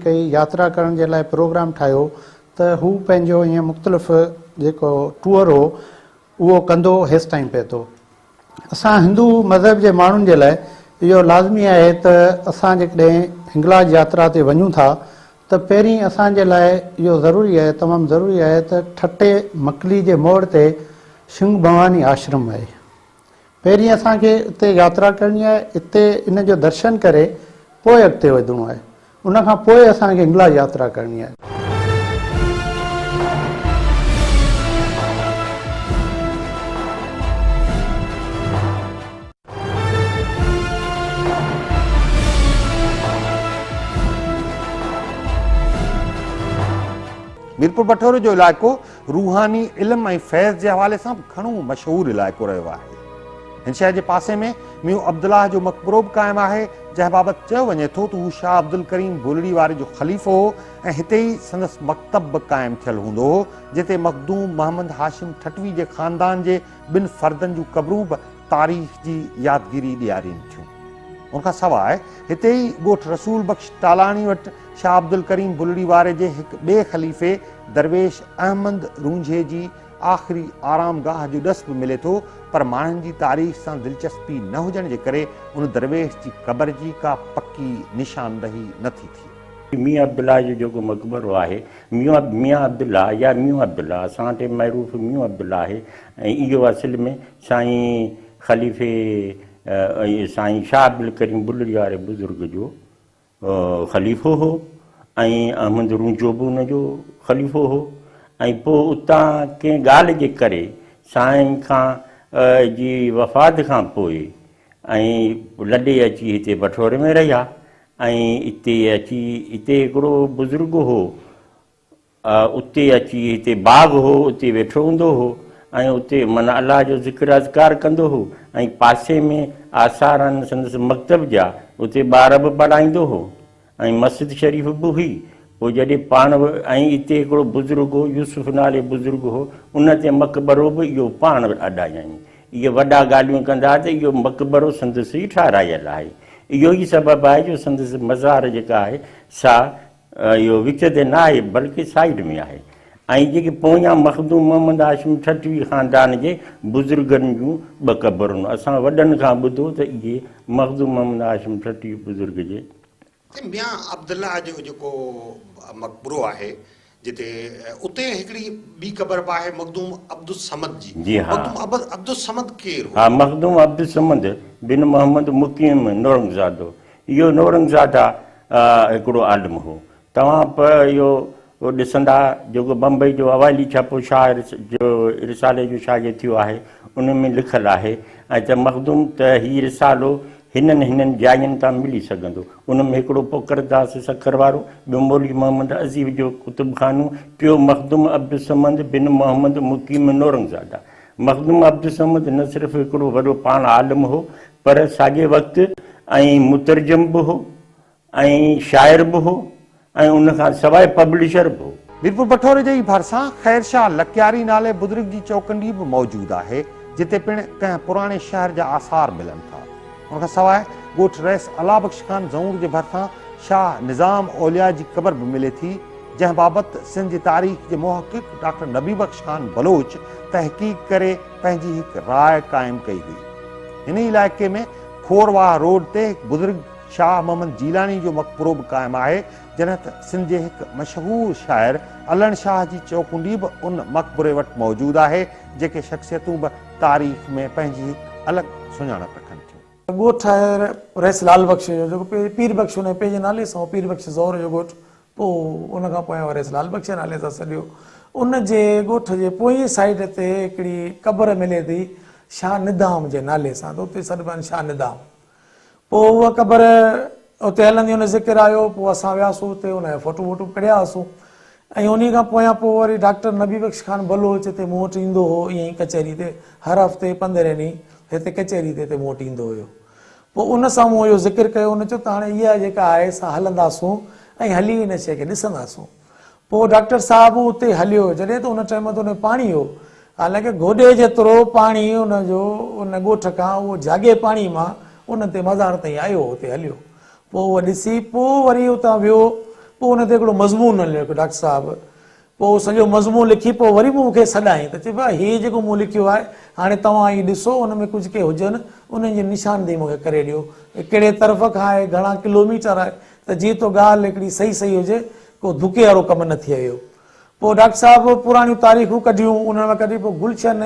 ڪئي، ياترا ڪرڻ جي لاء پروگرام ٺاهيو ته هو پنهنجو ائين مختلف جيڪو ٽوئر هو اهو ڪندو هيستائين پهتو. اسان هندو مذهب جي ماڻهن جي لاء اهو لازمي آهي ته اسان جيڪڏهن هنگلاج ياترا تي وڃون ٿا ته پهرين اسان جي لاء اهو ضروري آهي تمام ضروري آهي ته ٺٽي مڪلي جي موڙ تي شنگ ڀواني آشرم آهي. پهرين اسان کي اتي ياترا ڪرڻي آهي، اتي ان جو درشن ڪري پوء اڳتي وڌڻو آهي. ان کان پوء اسان کي هنگلاج ياترا ڪرڻي آهي. ميرپور بٺورو جو علائقو روحاني علم ۽ فيض جي حوالي سان به گهڻو مشهور علائقو رهيو آهي. هن شهر جي پاسي ۾ ميون عبدالله جو مقبرو به قائم آهي، جنهن بابت چيو وڃي ٿو ته هو شاهه عبدالڪريم بولڙي واري جو خليفو هو ۽ هتي ئي سندس مڪتب به قائم ٿيل هوندو هو، جتي مخدوم محمد هاشم ٺٽوي جي خاندان جي ٻن فردن جون قبرون به تاريخ جي يادگيري ڏيارين ٿيون. ان کان سواء هتي ئي ڳوٺ رسول بخش ٽالاڻي وٽ شاهه عبدالڪريم بلڙي واري جي هڪ ٻئي خليفي درويش احمد رونجهي جي آخري آرامگاهه جو ڏس به ملي ٿو پر ماڻهن جي تاريخ سان دلچسپي نه هجڻ جي ڪري ان درويش جي قبر جي ڪا پڪي نشاندهي نه ٿي ٿئي. ميان عبدالله جو جيڪو مقبرو آهي، ميان عبدالله يا ميون عبدالله اسان وٽ معروف ميون عبدالله آهي ۽ اهو اصل ۾ سائين خليفي سائين شاهه عبدالڪريم بلڙي واري بزرگ جو خليفو هو ۽ احمد رونجهو به ان جو خليفو هو ۽ پوء اتان ڪنهن ڳالهه جي ڪري سائين کان جي وفات کان پوء ۽ لڏي اچي هتي بٺور ۾ رهيا ۽ اتي اچي اتي هڪڙو بزرگ هو اتي اچي هتي باغ هو اتي ويٺو هوندو هو ۽ اتي معنيٰ الله جو ذڪر اذڪار ڪندو هو ۽ پاسي ۾ آثار آهن سندس مڪتب جا اتي ٻار به پڙهائيندو هو ۽ مسجد شريف به هئي پوء جڏهن پاڻ ۽ اتي هڪڙو بزرگ هو يوسف نالي بزرگ هو ان تي مقبرو به اهو پاڻ اڏايائين اهي وڏا ڳالهيون ڪندا ته اهو مقبرو سندس ئي ٺهرايل آهي اهو ئي سبب آهي جو سندس مزار جيڪا آهي سا اهو وچ تي نه آهي بلڪه سائيڊ ۾ آهي ۽ جيڪي پويان مخدوم محمد هاشم ٺٽوي خاندان جي بزرگن جون ٻه قبرون اسان وڏن کان ٻڌو ته اهي مخدوم محمد هاشم ٺٽوي بزرگ جي ۽ ميان عبدالله جو جيڪو مقبرو آهي جتي اتي هڪڙي ٻي قبر به آهي مخدوم عبدالصمد جي. جي ها. مخدوم عبدالصمد ڪير هو؟ ها مخدوم عبدالصمد بن محمد مقيم نورنگزادو اهو نورنگزاده هڪڙو عالم هو. توهان پ اهو ڏسندا جيڪو بمبئي جو اوائلي ڇاپو شاهه جو رسالي جو شايع ٿيو آهي ان ۾ لکيل آهي ۽ ته مخدوم ته هي رسالو هنن هنن جاين تان ملي سگهندو. ان ۾ هڪڙو پوڪرداس سکر وارو، ٻيو مولوي محمد عزيز جو ڪتب خانو، ٽيو مخدوم عبدالصمد بن محمد مقيم نورنگزاده. مخدوم عبدالصمد نه صرف هڪڙو وڏو پاڻ عالم هو پر ساڳئي وقت ۽ مترجم به هو ۽ شاعر به هو ۽ ان کان سواء پبلشر به هو. ميرپور بٺوري جي ئي ڀرسان خير شاهه لڪياري نالي بزرگ جي چوڪنڊي به موجود آهي، جتي پڻ ڪنهن پراڻي شهر جا آثار ملن ٿا. ان کان سواء ڳوٺ رئيس الله بخش خان زئور جي ڀرسان شاهه نظام اولياء جي قبر به ملي ٿي، جنهن بابت سنڌ جي تاريخ جي محقق ڊاڪٽر نبي بخش خان بلوچ تحقيق ڪري پنهنجي هڪ راء قائم ڪئي هئي. هن ئي علائقي ۾ کور واهه روڊ تي هڪ بزرگ شاهه محمد جيلاني جو مقبرو به قائم آهي، جڏهن ته سنڌ جي هڪ مشهور شاعر علڻ شاهه جي چوڪنڊي به ان مقبري وٽ موجود آهي، جيڪي شخصيتون به تاريخ ۾ پنهنجي هڪ الڳ سڃاڻپ رکن ٿيون. ڳوٺ آهي رئيس لال بخش جو، جيڪو پير بخش ان جي پيء جي نالي سان هو، پير بخش زئور جو ڳوٺ، پوء ان کان پويان وري لال بخش جي نالي سان سڏيو. ان جي ڳوٺ جي پوئين سائيڊ تي هڪڙي قبر ملي ٿي شاهه ندام جي نالي سان ته اتي سڏبا آهن شاهه ندام. پوء اها قبر اتي هلندي ان ذڪر آيو پوء اسان وياسون اتي ان جا فوٽو ووٽو به ڪڍيا هئاسون ۽ انهي کان پويان پوء وري ڊاڪٽر نبي بخش خان بلوچ هتي مون وٽ ايندو هو ائين ئي ڪچهري تي هر هفتي پندرهين ڏينهن هتي ڪچهري تي هتي مون وٽ ايندو هيو. پوء ان سان مون اهو ذڪر ڪيو، ان چيو ته هاڻي اها جيڪا آهي سا هلنداسون ۽ هلي ان شيء کي ڏسنداسون. پوء ڊاڪٽر صاحب اتي هليو، جڏهن ته ان ٽائيم تي ان ۾ پاڻي هو، حالانڪه گوڏي جيترو پاڻي ان جو ان ڳوٺ کان اهو جهاڳي پاڻي مان ان تي مزار تائين آيو هو، اتي هليو. پوء اهو ڏسي پوء وري اتان ويو. پوء ان تي هڪڙو مضمون لکيو ڊاڪٽر صاحب. پوء سڄو مضمون لکي پوء وري به مون کي سڏائين ته چئي ڀاء هي جيڪو مون لکيو آهي هاڻي توهان هي ڏسو ان ۾ ڪجهه ڪي هجن انهن جي نشاندهي مون کي ڪري ڏيو ڪهڙي طرف کان آهي گهڻا ڪلوميٽر آهي ته جيئن تو ڳالهه هڪڙي صحيح صحيح هجي ڪو ڌڪي وارو ڪم نه ٿئي ويو. پوء ڊاڪٽر صاحب پراڻيون تاريخون ڪڍيون انهن مان ڪڍي پوء گلشن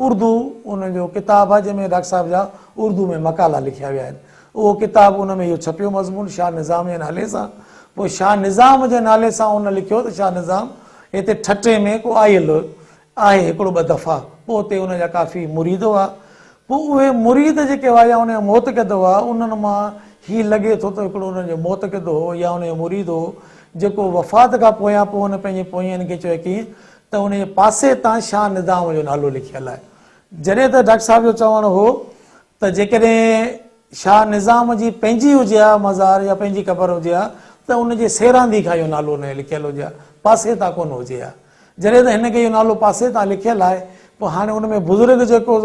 اردو ان جو ڪتاب آهي جنهن ۾ ڊاڪٽر صاحب جا اردو ۾ مقالا لکيا ويا آهن اهو ڪتاب ان ۾ اهو ڇپيو مضمون شاهه نظام جي نالي سان پوء شاهه نظام جي نالي سان ان لکيو ته شاهه نظام هتي ٺٽي ۾ ڪو آيل آهي هڪڙو ٻه دفعا پوء اتي ان جا ڪافي مريد هئا پوء اهي مريد جيڪي هئا يا ان جا معتقد هئا انهن مان هي لڳي ٿو ته هڪڙو انهن جو معتقد هو يا ان جو مريد هو جيڪو وفات کان پويان پوء هن پنهنجي پوئين کي چيو ڪيئن ته ان جي پاسي تان شاهه نظام جو نالو لکيل آهي جڏهن ته ڊاڪٽر صاحب جو چوڻ هو ته جيڪڏهن شاهه نظام جي پنهنجي هجي ها مزار يا پنهنجي قبر هجي ها ته ان جي سيراندي کان اهو نالو نه لکيل هجي ها، پاسي تان ڪونه هجي ها. جڏهن ته هن کي اهو نالو پاسي تان لکيل آهي، پوء هاڻي ان ۾ بزرگ جيڪو.